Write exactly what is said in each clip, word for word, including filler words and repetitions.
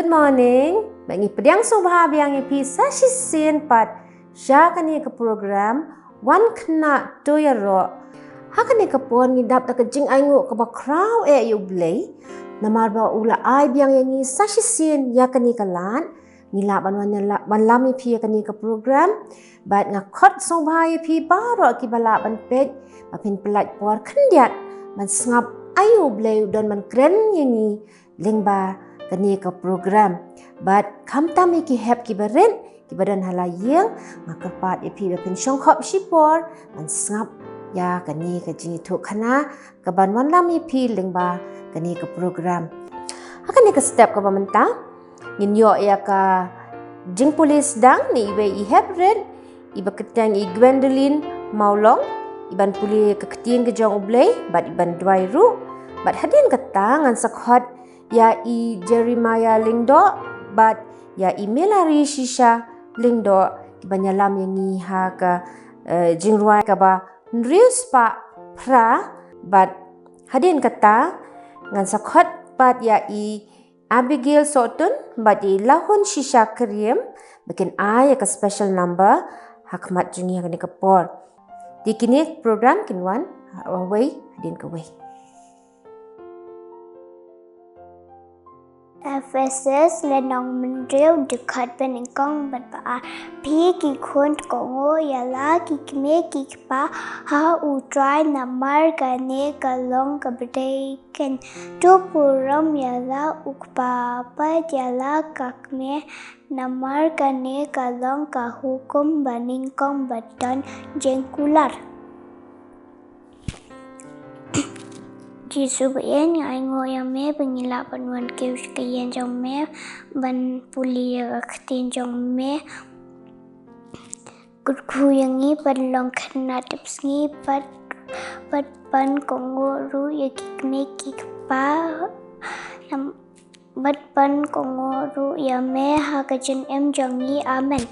Good morning. Ba ngi pdiang sngewbha biang ïa phi sa shisien pat sha kane ka program Wan Khynnah To Ïaroh. Ha kane ka por ngi dap da ka jingainguh kaba khraw eh ïa U Blei. Namar ba u la ai biang ïa ngi sa shisien ïa kane ka lad. Ngi lah ban wan la-, wan lam ïa phi ïa kane ka program. Bad nga khot sngewbha ïa phi baroh kiba lah ban peit ba phin pyllait por khyndiat ban sngap aïu U Blei u don ban kren ïa ngi lyngba kane ka program. Bad khamtam ïa ki hep kiba rit kiba don ha la ïing, nga kyrpad ïa phi ba phin shongkhop shipor ban sngap ïa kane ka jingïathuhkhana kaban wan lam ïa phi lyngba kane ka program. Ha kane ka step kaba mynta ngin ïoh ïa ka jingpule sdang na iwei i hep rit iba kyrteng i Gwendolyn Mawlong, iban pule ka ktien ka jong U Blei bad iban duwai ruh. Bad hadien kata ngan sa khot ïa i Jeremiah Lyngdoh bad ïa i Melari Shisha Lyngdoh kiban ïalam ïa ngi ha ka, eh, jingrwai kaba hynriew spah phra. Bad hadien kata ngan sa khot pat ïa i Abigail Sohtun bad i Lahun Shisha Kyriem ba kin ai ïa ka special number ha khmat jong ngi ha kane ka por. Te kine program kin wan ha wei hadien ka wei. Ephesus lynnong hynriew dkhot ba nyngkong bad ba ar. Phi ki khun, kohnguh ïa la ki kmie ki kpa ha U Trai, namar kane ka long kaba dei keiñ. To burom ïa la u kpa bad ïa la ka kmie, namar kane ka long ka hukum ba nyngkong ba don jingkular. Jisu ba ïeit, nga ainguh ïa me ba ngi lah ban wan kiew sha ka ïing jong me ban pule ïa ka ktien jong me. Kyrkhu ïa ngi ban long khynnah tipsngi bad, bad ban kohnguh ruh ïa ki kmie ki kpa, nam-, bad ban kohnguh ruh ïa me ha ka jingim jong ngi. Amen.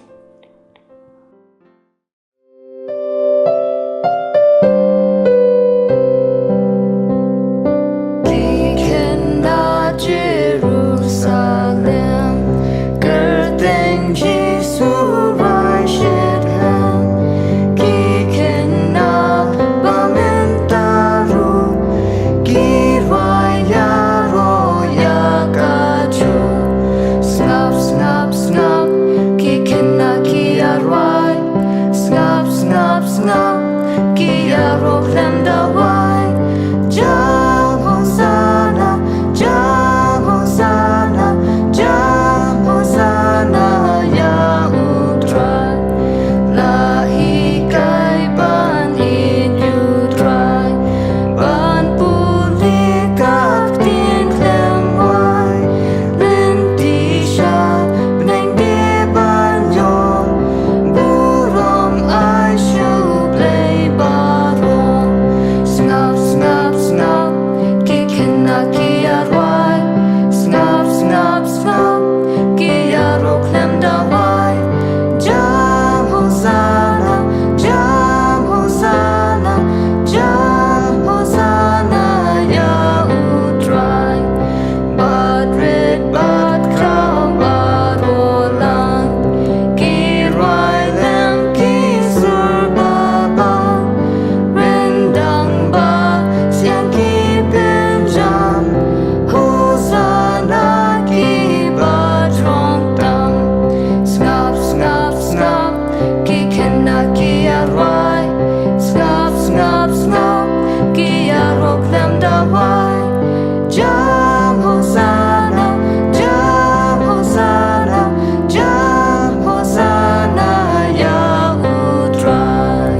Ki khynnah Jerusalem, kyrteng Jisu rwai shitrhem. Ki khynnah ba mynta ruh ki rwai ïaroh ïa kajuh. Sngap, sngap, sngap, ki khynnah ki ïarwai. Sngap, sngap, sngap, ki ïaroh khlem da wai. Jam Hosanna, jam Hosanna, jam Hosanna ïa U Trai. La hikai ban ïeit ïa U Trai, ban pule ka ktien khlem wai. Lynti sha bneng dei ban ïoh burom, ai sha U Blei baroh. Sngap, sngap, sngap, ki khynnah ki ïarwai. Sngap, sngap, sngap, ki ïaroh khlem da wai. Jam Hosanna, jam Hosanna, jam Hosanna ïa U Trai. Bad rit bad khraw baroh lang ki rwai lem ki sur ba bang. Ryndang ba siang ki pynjam, Hosanna kiba jrong tam. Sngap, sngap, sngap, ki khynnah ki ïarwai. Sngap, sngap, sngap, ki ïaroh khlem da wai. Jam Hosanna, jam Hosanna, jam Hosanna ïa U Trai.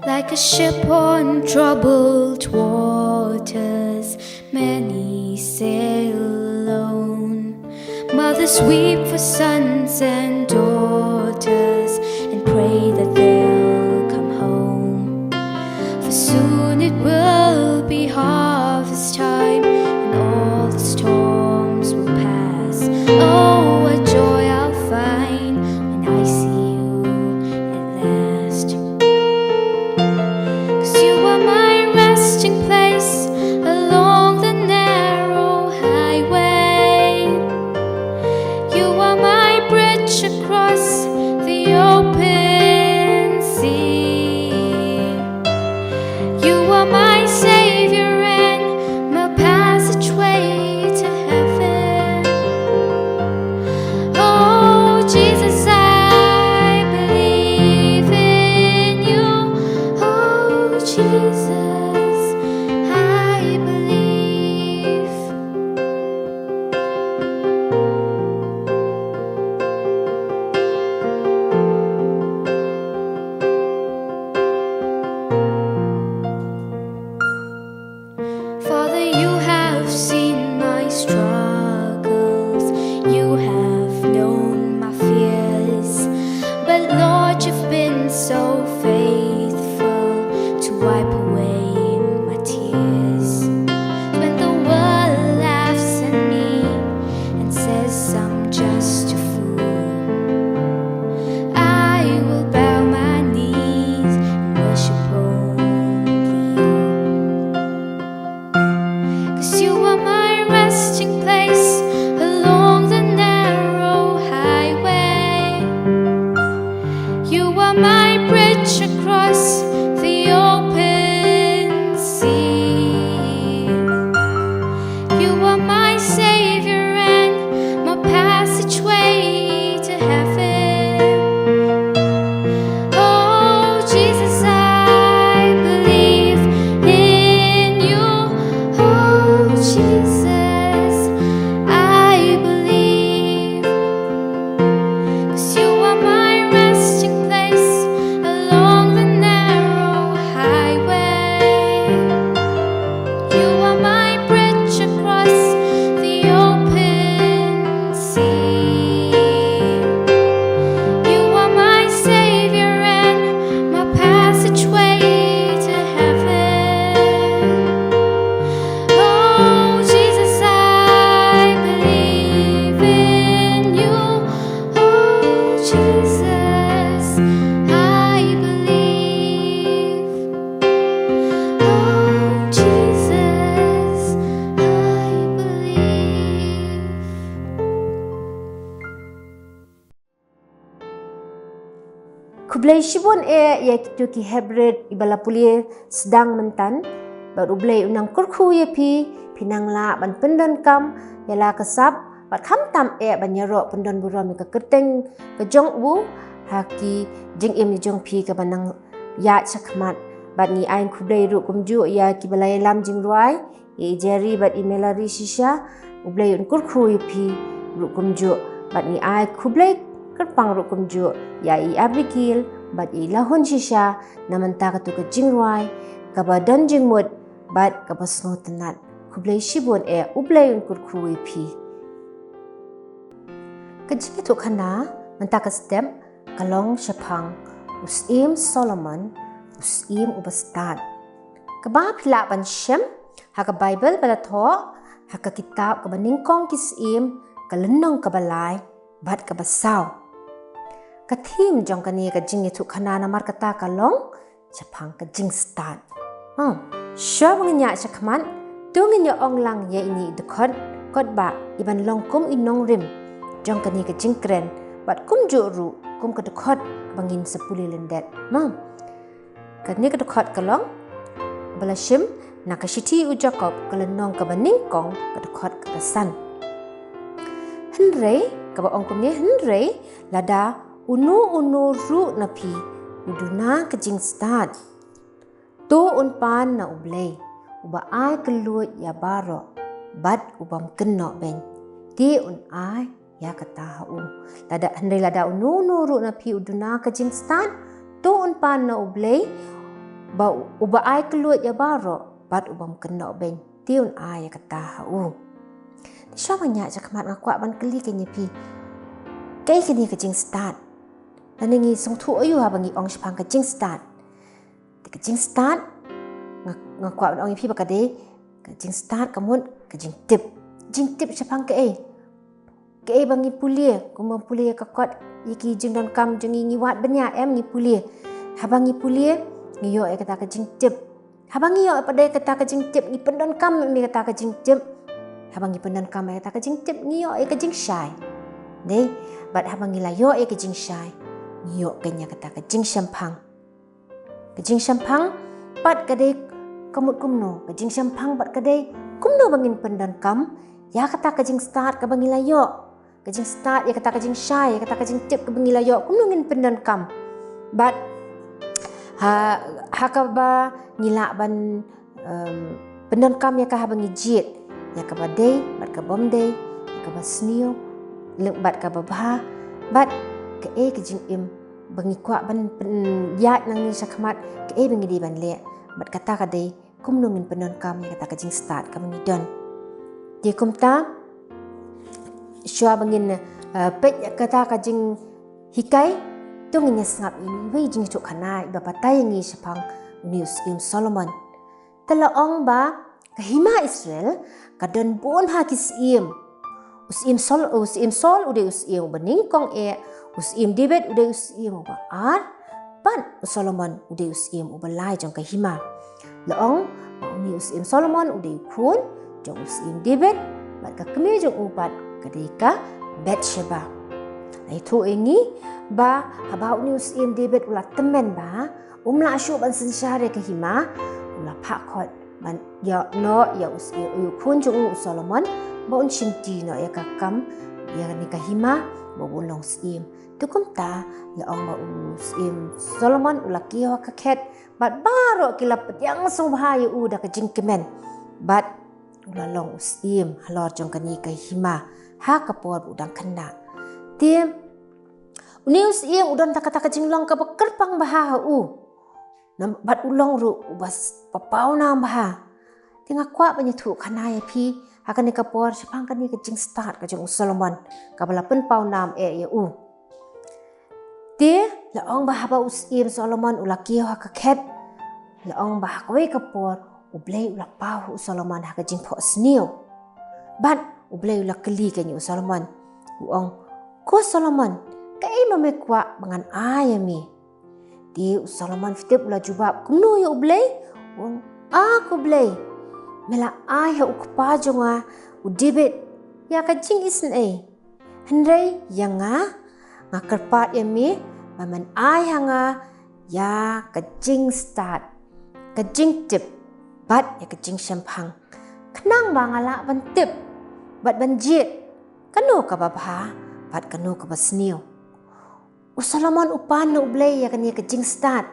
Like a ship on troubled waters, many sail alone. Mothers weep for sons and daughters and pray that they'll come home. For soon it will Oh, what joy I'll find when I see you at last. 'Cause you are my resting place along the narrow highway. You are my bridge across the open sea. You are my savior and my passageway to heaven. Oh, Jesus, I believe in you. Oh, Jesus, I believe. Father, you have seen my struggles, you have known my fears. But Lord, you've been so faithful to wipe away my tears. When the world laughs at me and says I'm just a fool, I will bow my knees and worship only you. 'Cause you are my resting place along the narrow highway. You are my bridge across the open sea. You are my savior and my passageway to heaven. Oh, Jesus, I believe in you. Oh, Jesus, I believe. 'Cause you are my resting place along the narrow highway. You are my bridge across the open sea. You are my savior and my passageway to heaven. Oh, Jesus, I believe in you. Oh, Jesus, I believe. Oh, Jesus, I believe. Khublei shibun eh ïa kito ki heprit iba la pule sdang mynta. Bad U Blei un nang kyrkhu ïa phi, phi nang lah ban pyndonkam ïa la ka sap, bad khamtam eh ban ïaroh pyndon burom ïa ka kyrteng ka jong u ha ki jingim jong phi kaba nang ïaid shakhmat. Bad ngi ai khublei ruh kumjuh ïa kiba la ïalam jingrwai, ïa i Jerry bad i Melody shisha. U Blei un kyrkhu ïa phi ruh kumjuh. Bad ngi ai khublei kyrpang ruh kumjuh ïa i Abigail bad i Lahun shisha na mynta kato ka jingrwai kaba don jingmut bad kaba sngewtynnat. Khublei shibun eh, U Blei un kyrkhu ïa phi. Ka jingïathuhkhana mynta ka step ka long shaphang u Syiem Solomon, u syiem uba stad. Kaba phi lah ban shem ha ka Baibl ba la thoh ha ka kitab Kaba Nyngkong ki Syiem, ka lynnong kaba lai bad kaba saw. Ka theme jong kane ka jingïathuhkhana namar kata ka long shaphang ka jingstad. Hmm. Shuwa ba ngin ïaid shakhmat, to ngin ïa ong lang ïa ine i dkhot, kot ba i ban long kum i nongrim jong kane ka jingkren, bad kumjuh ruh kum ka dkhot ba ngin sa pule lyndet. Hmm. Kane ka dkhot ka long ba la shim na ka shithi u Jakob, ka lynnong kaba nyngkong, ka dkhot kaba san. Hynrei, kaba ong kumne, hynrei lada uno uno ruh na phi u duna ka jingstad, to un pan na U Blei, uba ai kylluid ïa baroh, bad u bym kynnoh beiñ, te un ai ïa kata ha u. Lada, hynrei lada uno uno ruh na phi u duna ka jingstad, to un pan na U Blei, ba, uba ai kylluid ïa baroh, bad u bym kynnoh beiñ, te un ai ïa kata ha u. Te shuwa ban ïaid shakhmat, nga kwah ban kylli kein ïa phi, kaei kane ka jingstad? Lane ngi sngewthuh aïu haba ngi ong shaphang ka jingstad? Te ka jingstad, nga, nga kwah ban ong ïa phi ba ka dei ka jingstad ka mut ka jingtip. Jingtip shaphang kaei? Kaei ba ngi pule, kumba pule ka kot, ïa ki jingdonkam jong ngi, ngi wad bniah em, ngi pule. Haba ngi pule, ngi ïoh ïa kata ka jingtip. Haba ngi ïoh pat ïa kata ka jingtip, ngi pyndonkam ïa kata ka jingtip. Haba ngi pyndonkam ïa kata ka jingtip, ngi ïoh ïa ka jingshai. Dei, bad haba ngi la ïoh ïa ka jingshai, ngi ïoh kane ïa kata ka jingshemphang. Ka jingshemphang pat ka dei ka mut kumno, ka jingshemphang pat ka dei kumno ba ngin pyndonkam ïa kata ka jingstad kaba ngi la ïoh. Ka jingstad ïa kata ka jingshai, ïa kata ka jingtip kaba ngi la ïoh, kumno ngin pyndonkam. Bad ha, ha kaba ngi lah ban, em, pyndonkam ïa ka haba ngi jied, ïa kaba dei bad kabym dei, ïa kaba sniew bad kaba bha, bad kaei ka jingim ba ngi kwah ban pyn-, ïaid nangne shakhmat, kaei ba ngi dei ban leh. Bad kata ka dei kumno ngin pyndonkam ïa kata ka jingstad kaba ngi don. Te kumta, shuwa ba ngin, eh, peit ïa kata ka jinghikai, to ngin ïa sngap ïa iwei i jingïathuhkhana iba batai ïa ngi shaphang une u Syiem Solomon. Te la ong ba ka hima Israel ka don bun ha ki syiem. U Syiem Sol, u Syiem Saul u dei u syiem uba nyngkong eh, u Syiem David u dei u syiem uba ar, bad u Solomon u dei u syiem uba lai jong ka hima. La ong ba une u Syiem Solomon u dei u khun jong u Syiem David, bad ka kmie jong u pat ka dei ka Bathsheba. La ïathuh ïa ngi ba haba une u Syiem David u la tymmen ba um lah shuh ban synshar ïa ka hima, u la phah khot ban ïoh noh ïa u, ïa u khun jong u, u Solomon, ba un shimti noh ïa ka kam, ïa kane ka hima, ba un long syiem. Te kumta la ong ba u Syiem Solomon u la kiew ha ka khet, bad baroh ki la pdiang sngewbha ïa u da ka jingkmen. Bad u la long u syiem halor jong kane ka hima ha ka por ba u dang khynnah. Te une u syiem u don da kata ka jinglong kaba kyrpang bha ha u. Nam-, bad u long ruh uba s-, ba pawnam bha. Te nga kwah ban ïathuhkhana ïa phi ha kane ka por shaphang kane ka jingstad ka jong u Solomon, kaba la pynpawnam eh ïa u. Te la ong ba haba u Syiem Solomon u la kiew ha ka khet, la ong ba ha kawei ka por U Blei u la paw ha u Solomon ha ka jingphohsniew. Bad U Blei u la kylli kane u Solomon, u ong, "Ko Solomon, kaei ba me kwah ba ngan ai ïa me?" Te u Solomon, phi tip u la jubab kumno ïa U Blei? U ong, "A ko Blei, me la ai ha u kpa jong nga u David ïa ka jingisynei. Hynrei ïa nga, nga kyrpad ïa me ba men ai ha nga ïa ka jingstad, ka jingtip, bad ïa ka jingshemphang, khnang ba nga lah ban tip bad ban jied kano kaba bha bad kano kaba sniew." U Solomon u pan na U Blei ïa kane ka jingstad.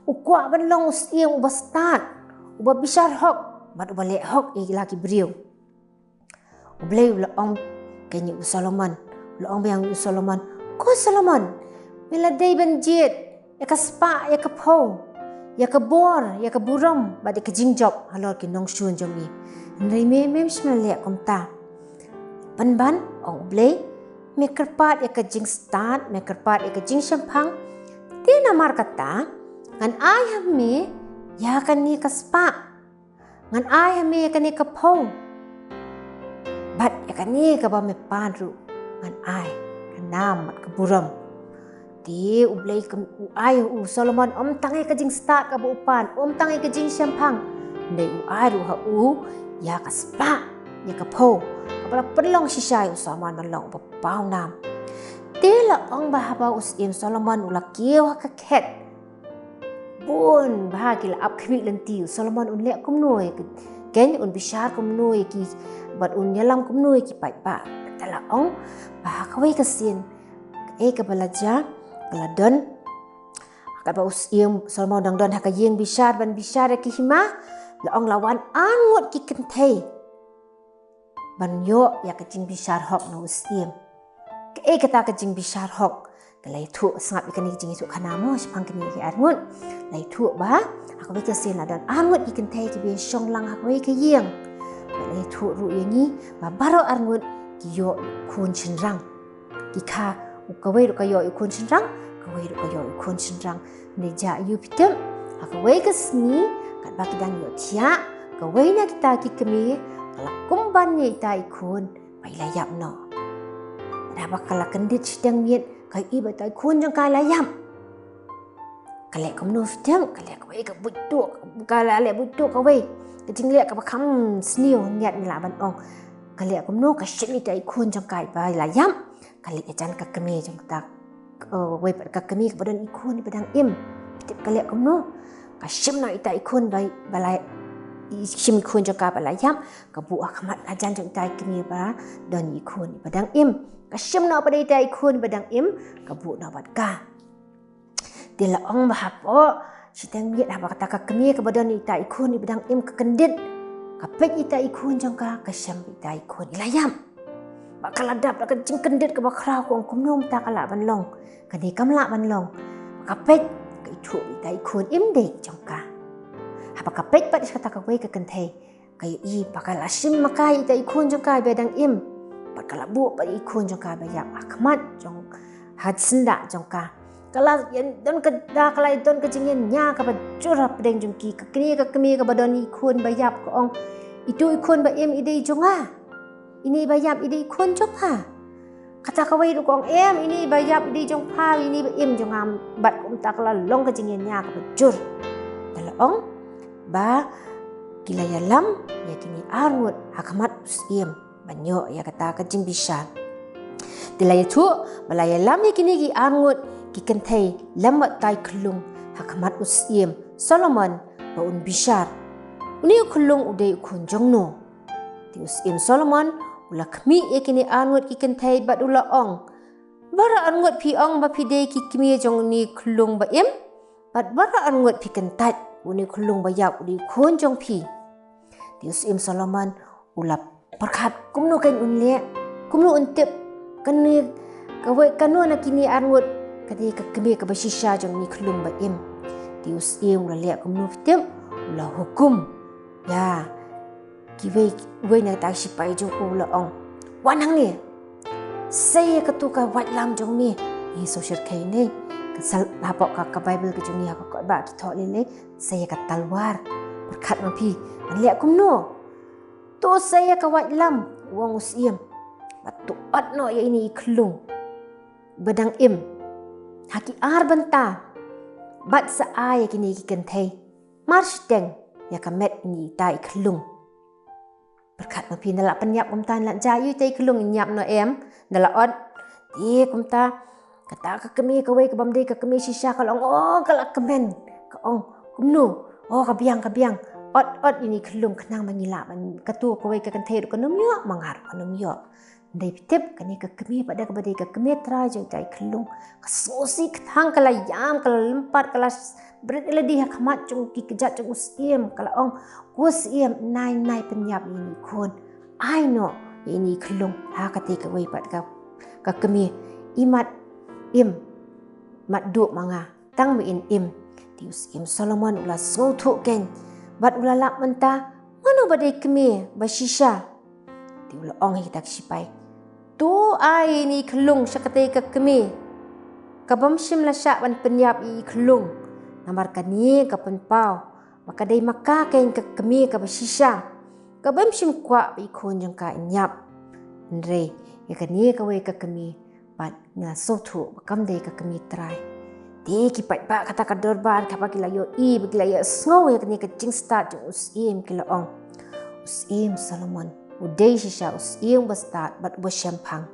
U kwah ban long u syiem uba stad, uba bishar hok bad uba leh hok ïa la ki briew. U Blei u la ong kane u Solomon, u la ong biang u Solomon, "Ko Solomon, me la dei ban jied ïa ka spah, ïa ka phew, ïa ka bor, ïa ka burom bad ïa ka jingjop halor ki nongshun jong me. Hynrei me, mem shym la leh kumta. Pynban, ong U Blei, me kyrpad ïa ka jingstad, me kyrpad ïa ka jingshemphang. Te namar kata, ngan ai ha me ïa kane ka spah. Ngan ai ha me ïa kane ka phew. Bad ïa kane kaba me pan ruh ngan ai, ka nam bad ka burom." Te U Blei kam-, u ai u Solomon ym tang ïa ka jingstad kaba u pan, ym tang ïa ka jingshemphang, hynrei u ai ruh ha u ïa ka spah, ïa ka phew, kaba la pynlong shisha ïa u Solomon ban long uba pawnam. Te la ong ba haba u Syiem Solomon u la kiew ha ka khet, bun bha ki la ap khmih lynti, u Solomon un leh kumno ïa ki, ken un bishar kumno ïa ki, bad un ïalam kumno ïa ki paidbah. Te la ong ba ha kawei ka sien, kaei kaba la jia, ka la don, katba u Syiem Solomon u dang don ha ka ïing bishar ban bishar ïa ki hima, la ong la wan ar ngut ki kynthei ban ïoh ïa ka jingbishar hok na u syiem. Kaei kata ka jingbishar hok? Ka la ïathuh, sngap ïa kane ka jingïathuhkhana mo shaphang kine ki ar ngut. La ïathuh ba ha kawei ka sien la don ar ngut ki kynthei kiba shong lang ha kawei ka ïing. Bad la ïathuh ruh ïa ngi ba baroh ar ngut ki ïoh ïa u khun shynrang. Ki kha, u kawei ruh ka ïoh ïa u khun shynrang, kawei ruh ka ïoh ïa u khun shynrang. Hynrei jia aiu phi tip? Ha kawei ka sngi, katba ki dang ïohthiah, kawei na kita ki kmie ka la kumban ïa ita i khun ba i la ïap noh. Haba ka la kyndit shiteng miet, ka ïohi ba itai i khun jong ka i la ïap. Ka leh kumno shiteng, ka leh kawei ka buit tuh, ka la leh buit tuh kawei. Ka jingleh kaba kham sniew, ngiat ngi lah ban ong. Ka leh kumno, ka shim itai i khun jong ka iba i la ïap. Ka leit hajan ka kmie jong kata, eh, wei pat ka kmie kaba don i khun iba dang im. Tip ka leh kumno, ka shim noh itai i khun ba, ba la, i shim i khun jong ka ba la ïap, ka buh ha khmat hajan jong itai i kmie ba don i khun iba dang im. Ka shim noh pat itai i khun iba dang im, ka buh noh bad ka. Te la ong ba hapoh shiteng miet haba kata ka kmie kaba don itai i khun iba dang im ka kyndit, ka peit itai i khun jong ka, ka shem itai i khun i la ïap. Ba ka la dap da ka jingkyndit kaba khraw, ka ong kumno mynta ka lah ban long, kane kam lah ban long. Ba ka peit, ka ithuh itai i khun im dei jong ka. Haba ka peit pat sha kata kawei ka kynthei, ka ïohi ba ka la shim ma ka itai i khun jong ka iba dang im. Bad ka la buh pat i khun jong ka ba ïap ha khmat jong, ha syndah jong ka. Ka la ïa don ka, da ka la ïa don ka jingïañia kaba jur hapdeng jong ki. Ka kmie, ka kmie kaba don i khun ba ïap ka ong, itu i khun ba im i dei jong nga. Ini ba ïap i dei i khun jong pha. Kata kawei ruh ka ong, em, ini ba ïap i dei jong pha, ini ba im jong nga. Bad kumta ka la long ka jingïañia kaba jur. Te la ong ba ki la ïalam ïa kine arngut ha khmat u syiem ban ïoh ïa kata ka jingbishar. Te la ïathuh ba la ïalam ïa kine ki arngut ki kynthei lem bad itai i khyllung ha khmat u syiem Solomon ba un bishar. Une u khyllung u dei u khun jong no? Te u syiem Solomon u la khmih ïa kine arngut ki kynthei bad u la ong, baroh arngut phi ong ba phi dei ki kmie jong une u khyllung ba im, bad baroh arngut phi kyntait une u khyllung ba ïap u dei u khun jong phi. Te u syiem Solomon u la pyrkhat kumno kan un leh, kumno un tip kane, kawei kano na kine arngut ka dei ka kmie kaba shisha jong une u khyllung ba im. Te u syiem u la leh kumno phi tip, u la hukum ïa kiwei, wei na kita ki sipai jong u, u la ong, wan hangne. Sei ïa kato ka waitlam jong me. Ngi sngewsih khei ne, ka sal hapoh ka, ka Baibl ka jong ngi ha ka kot ba ki thoh lei lei, sei ïa ka talwar. Pyrkhat ma phi, ngan leh kumno? To sei ïa ka waitlam, u ong u syiem. Bad to ot noh ïa ine i khyllung ba dang im ha ki ar bynta. Bad sa ai ïa kine ki kynthei mar shiteng ïa ka met ine itai i khyllung. Pyrkhat ma phi, nda la pynïap kumta, nda la jia ïa itai i khyllung, nda ïap noh em, nda la ot. Te kumta kata ka kmie kawei ka bym dei ka kmie shisha ka la ong, oh, ka la kmen. Ka ong, kumno? Oh, ka biang, ka biang. Ot, ot ine i khyllung khnang ba ngi lah ban, kato kawei ka kynthei ruh kan ym ïoh, ma nga ruh kan ym ïoh. Ndei phi tip, kane ka kmie pat da kaba dei ka kmie trai jong itai i khyllung, ka sngewsih kthang, ka la ïam, ka la lympat, ka la bret ïalade ha khmat jong ki kjat jong u syiem, ka la ong, ko syiem, nai, nai pynïap ïa ine i khun. Ai noh ïa ine i khyllung ha katei kawei pat ka, ka kmie. I mat im, mat duh ma nga tang ba in im. Te u syiem Solomon u la sngewthuh kein bad u la lap mynta, mano ba dei kmie ba shisha? Te u la ong ha kita ki sipai, to ai ine i khyllung sha katei ka kmie ka bym shym la shah ban pynïap ïa i khyllung. Namar kane ka pynpaw ba ka dei ma ka kein ka kmie kaba shisha, ka bym shym kwah ba i khun jong ka in ïap. Hynrei ïa kane kawei ka kmie pat nga sngewthuh ba kam dei ka kmie trai. Te ki paidbah kata ka dorbar, haba ki la ïohi, ba ki la ïohsngew ïa kane ka jingstad jong u syiem, ki la ong, u syiem Solomon u dei shisha u syiem uba stad bad uba shemphang.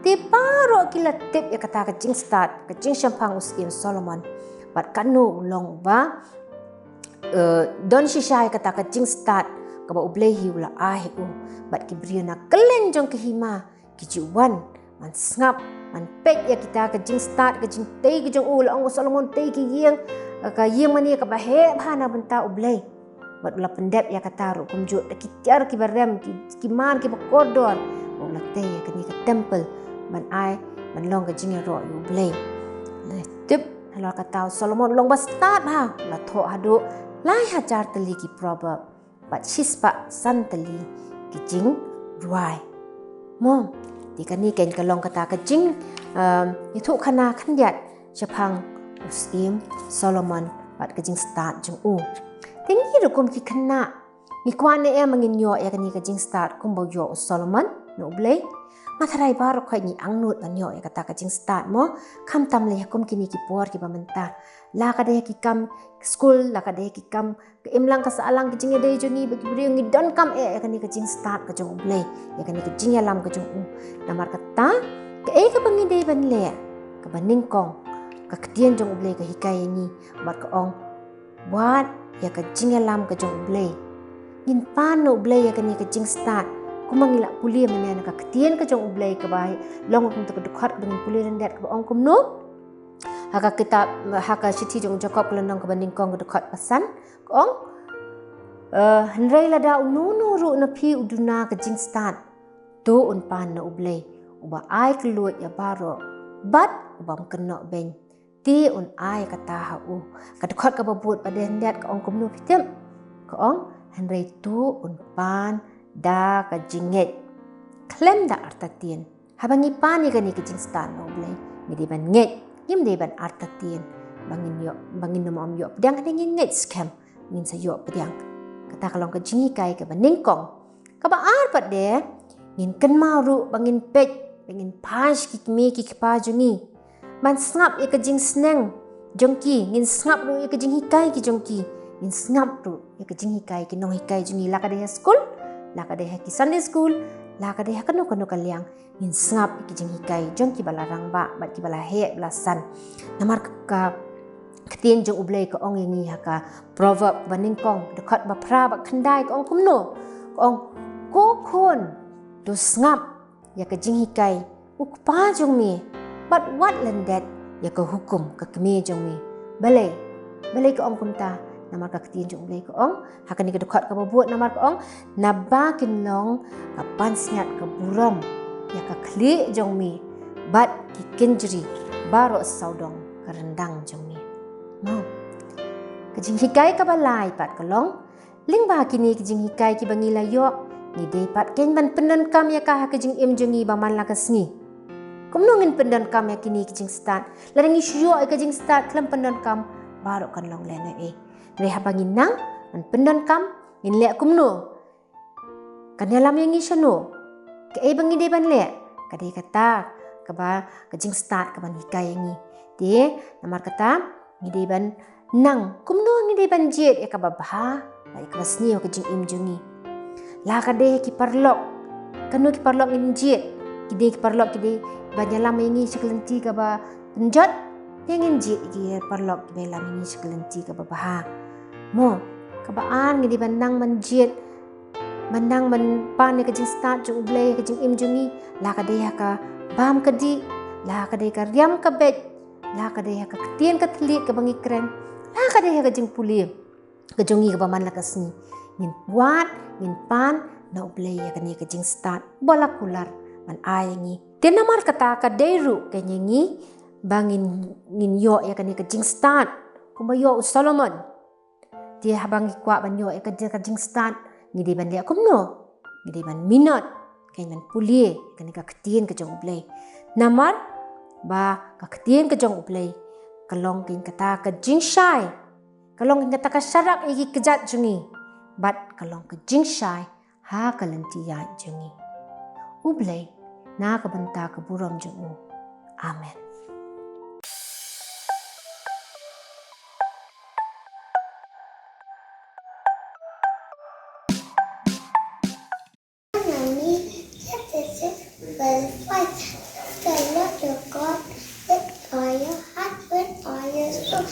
Te baroh ki la tip ïa kata ka jingstad, ka jingshemphang u syiem Solomon. Bad kano u long uba, eh, don shisha ïa kata ka jingstad kaba U Blei hi u la ai ha u. Bad ki briew na kylleng jong ka hima ki ju wan ban sngap, ban peit ïa kita ka jingstad, ka jingtei ka jong u. La ong u Solomon, tei ki ïing, ka ïing mane kaba heh bha na bynta U Blei. Bad u la pyndep ïa kata ruh kumjuh da ki tiar kiba rem, ki, ki mar kiba kordor. Bad u la tei ïa kane ka temple ban ai, ban long ka jingïaroh ïa U Blei. La tip, halor kata u Solomon u long ba stad bha, u la thoh haduh lai hajar tylli ki proverb bad shispah san tylli ki jingrwai. Mo, te kane kein ka long kata ka jing, um, ïathuhkhana khyndiat shaphang u syiem Solomon bad ka jingstad jong u. Te ngi ruh kum ki khynnah, ngi kwah ne em ba ngin ïoh ïa kane ka jingstad kumba u ïoh u Solomon na U Blei? Nga tharai baroh khoit ngi angnud ban ïoh ïa kata ka jingstad mo. Khamtam lei ha kum kine ki por kiba mynta. La ka dei ha ki kam skul, la ka dei ha ki kam ka imlang ka sahlang, ka jingïadei jong ngi bad ki briew, ngi donkam eh ïa kane ka jingstad ka jong U Blei, ïa kane ka jingïalam ka jong u. Namar kata, kaei kaba ngi dei ban leh, kaba nyngkong, ka ktien jong U Blei ka hikai ïa ngi, bad ka ong, wat ïa ka jingïalam ka jong U Blei. Ngin pan na U Blei ïa kane ka jingstad. Kumba ngi la pule mynne na ka ktien ka jong U Blei kaba long kum ka dkhot ba ngin pule lyndet kaba ong kumno. Ha ka kitab, ha ka shithi jong u Jakob ka lynnong kaba nyngkong ka dkhot ba san, ka ong, eh, hynrei lada uno uno ruh na phi u duna ka jingstad, to un pan na U Blei, uba ai kylluid ïa baroh, bad ubym kynnoh beiñ. Te un ai kata ha u. Ka dkhot kaba bud ba dei lyndet ka ong kumno phi tip. Ka ong, hynrei to un pan da ka jingngeit, khlem da artatien. Haba ngi pan ïa kane ka jingstad na U Blei, ngi dei ban ngeit, ngim dei ban artatien. Ba ngin ïoh, ba ngin ym ïoh pdiang, hynrei ngin ngeit skhem, ngin sa ïoh pdiang. Kata ka long ka jinghikai kaba nyngkong. Kaba ar pat de, ngin kynmaw ruh ba ngin peit, ba ngin phai sha ki kmie ki kpa jong ngi. Ban sngap ïa ka jingsneng jong ki, ngin sngap ruh ïa ka jinghikai ki jong ki, ngin sngap ruh ïa ka jinghikai ki nonghikai jong ngi, la ka dei ha skul, la ka dei ha ki Sunday school, la ka dei ha kano kano ka liang, ngin sngap ïa ka jinghikai jong kiba la rangbah bad kiba la heh ba la san. Namar ka, ka ktien jong U Blei ka ong ïa ngi ha ka Proverb ba nyngkong, dkhot ba phra bad khyndai ka ong kumno. Ka ong, ko khun, to sngap ïa ka jinghikai u kpa jong me, bad wat lyndet ïa ka hukum ka kmie jong me. Balei, balei ka ong kumta? Namar ka ktien jong U Blei ka ong ha kane ka dkhot kaba bud, namar ka ong, naba kin long ka pansngiat ka burom ïa ka khlieh jong me, bad ki kynjri baroh sawdong ka ryndang jong me. Mo. Ka jinghikai kaba lai pat ka long, lyngba kine ki jinghikai kiba ngi la ïoh, ngi dei pat kein ban pyndonkam ïa ka ha ka jingim jong ngi ba man la ka sngi. Kumno ngin pyndonkam ïa kine ki jingstad? Lada ngi shu ïoh ïa ka jingstad khlem pyndonkam, baroh kan long lehnohei. Hynrei haba ngi nang ban pyndonkam, ngin leh kumno? Kan ïalam ïa ngi shano? Kaei ba ngi dei ban leh? Ka dei kata kaba ka jingstad kaban hikai ïa ngi. Te namar kata, ngi dei ban nang kumno ngi dei ban jied ïa kaba bha bad ïa kaba sniew ha ka jingim jong ngi. La ka dei ha ki paralok, kano ki paralok ngin jied? Ki dei ki paralok ki dei ban ïalam ïa ngi sha ka lynti kaba pynjot, te ngin jied ïa ki paralok kiba ïalam ïa ngi sha ka lynti kaba bha. Mo, kaba ar ngi dei ban nang ban jied, ban nang ban pan ïa ka jingstad jong U Blei ha ka jingim jong ngi. La ka dei ha ka bam ka dih, la ka dei ka riam ka beit, la ka dei ha ka ktien ka thylliej kaba ngi kren, la ka dei ha ka jingpule ka jong ngi kaba man la ka sngi. Ngin wad, ngin pan na U Blei ïa kane ka jingstad ba la kular ban ai ïa ngi. Te namar kata ka dei ruh kein ïa ngi ba ngin, ngin ïoh ïa kane ka jingstad kumba ïoh u Solomon. Te haba ngi kwah ban ïoh ïa ka, ka jingstad, ngi dei ban leh kumno? Ngi dei ban minot, kein ban pule kane ka ktien ka jong U Blei. Namar ba ka ktien ka jong U Blei ka long kein kata ka jingshai, ka long kein kata ka sharak ïa ki kjat jong ngi, bad ka long ka jingshai ha ka lynti ïaid jong ngi. U Blei, na ka bynta ka burom jong u. Amen. Deuteronomy chapter six, verse five. Love the Lord your God with all your heart, with all your soul,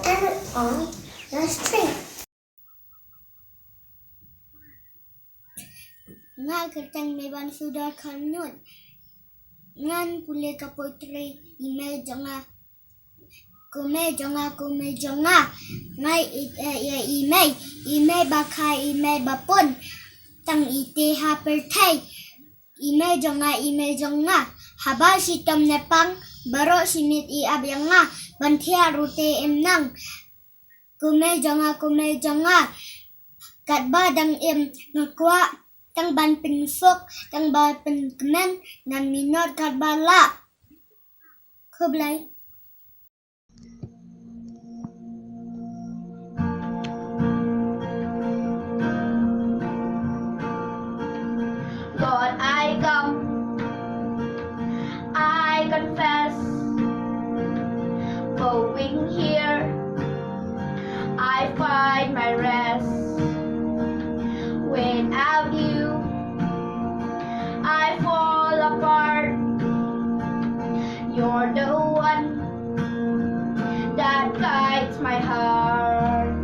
and with all your strength. Nga kyrteng Meban Sudar Kharnun. Ngan pule ka poetry, I mei jong nga. Ko mei jong nga, ko mei jong nga. Nga i, eh, i, i mei, i mei ba kha, i mei ba pun. Tang ite ha pyrthei. I mei jong nga, i mei jong nga. Haba shitom ne pang, baroh shi miet i ap ïa nga. Ban thiah ruh te im nang. Ko mei jong nga, ko mei jong nga. Katba dang im nga kwah tang ban pynfuk, tang ban pynkmen, ngan minot katba lah. Khublei. God, I come. Here I find my rest. Without you, I fall apart. You're the one that guides my heart.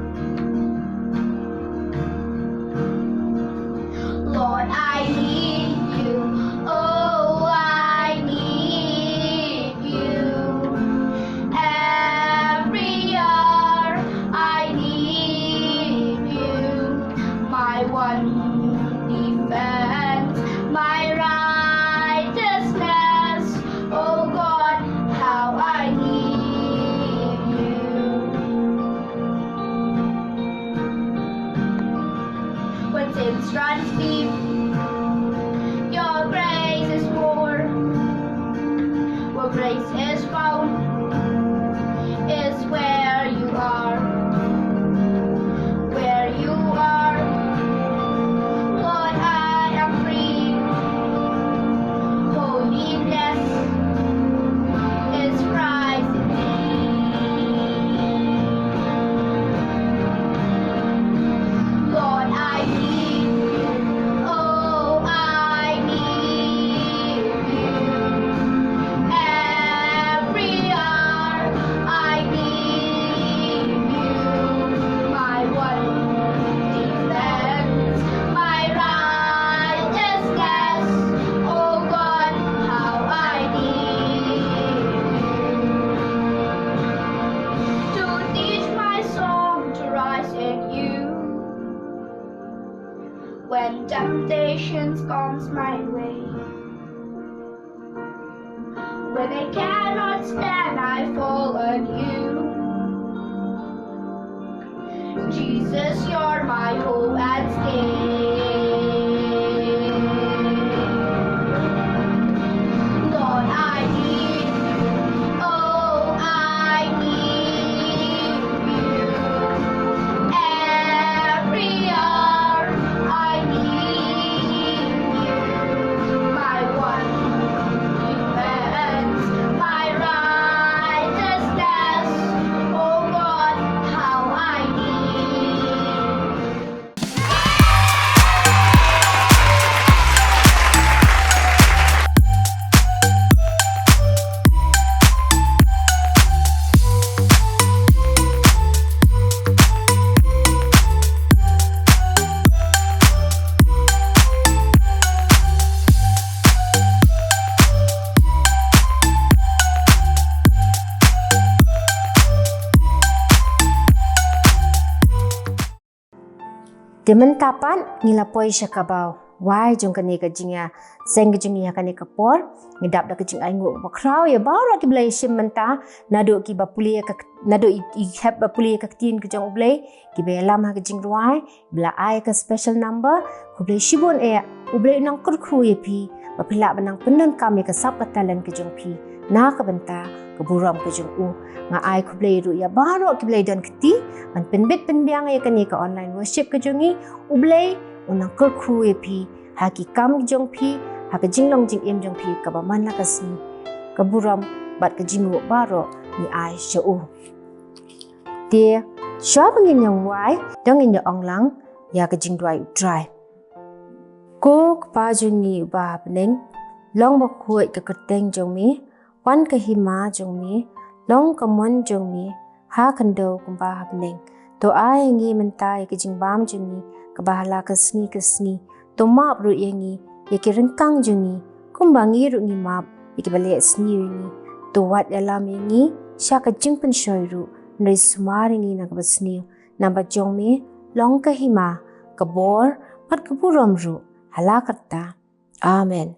Lord, I need you. Oh, I need you. Every hour I need you. My one defense, my righteousness. Oh God, how I need you. When sins runs deep, your grace is more. Where grace is found is where you are. Where you are, Lord, I am free. Holiness is Christ in me. Lord, I need you. Oh, I need you. Every hour I need you. My one defense, my righteousness. Oh God, how I need you. To teach my song to rise in you. When temptations comes my way, when I cannot stand, I fall on you. Jesus, you're my hope and stay. Lord, I need you. Oh, I need you. Every hour I need you. My one defense, my righteousness. Oh God, how I need you. Te mynta pat ngi la poi sha ka bau wai jong kane ka jingïaseng ka jong ngi ha kane ka por. Ngi dap da ka jingainguh ba khraw ïa baroh kiba la ïashim mynta, naduh kiba pule ka, naduh i, i hep ba pule ka ktien ka jong U Blei, kiba ïalam ha ka jingrwai, ba la ai ka special number. Khublei shibun eh, U Blei u nang kyrkhu ïa phi ba phi lah ban nang pyndonkam ïa ka sap ka talent ka jong phi na ka bynta ka burom ka jong u. Nga ai khublei ruh ïa baroh kiba la don kti ban pynbit pynbiang ïa kane ka online worship ka jong ngi. U Blei u nang kyrkhu ïa phi ha ki kam jong phi, ha ka jinglong jingim jong phi kaba man la ka sngi. Ka burom bad ka jingnguh baroh ngi ai sha u. Te shuwa ba ngin ïa wai, to ngin ïa ong lang ïa ka jingduwai U Trai. Ko Kpa jong ngi uba ha bneng, long bakhuid ka kyrteng jong me, wan ka hima jong me, long ka mon jong me ha khyndew kumba ha bneng. To ai ïa ngi mynta ïa ka jingbam jong ngi kaba ha la ka sngi ka sngi. To map ruh ïa ngi ïa ki ryngkang jong ngi kumba ngi ruh ngi map ïa kiba leh sniew ïa ngi. To wat ïalam ïa ngi sha ka jingpynshoi ruh, hynrei sumar ïa ngi na kaba sniew. Namar ba jong me long ka hima, ka bor bad ka burom ruh ha la karta. Amen.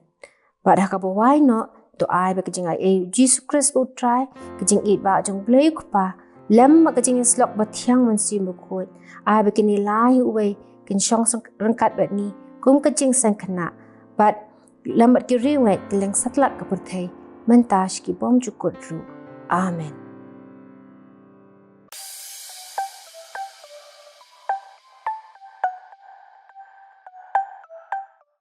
Bad ha kaba wai noh, to ai ba ka jingaiei U Jisu Khrist U Trai, ka jingïeit ba jong U Blei U Kpa, lem bad ka jingïasyllok ba thiang Mynsiem Bakhuid, ai ba kine lai uwei kin shong ryngkat bad ngi kum ka jingseng khynnah, bad lem bad ki riewngeit, kylleng satlak ka pyrthei, mynta sha ki bymjukut ruh. Amen.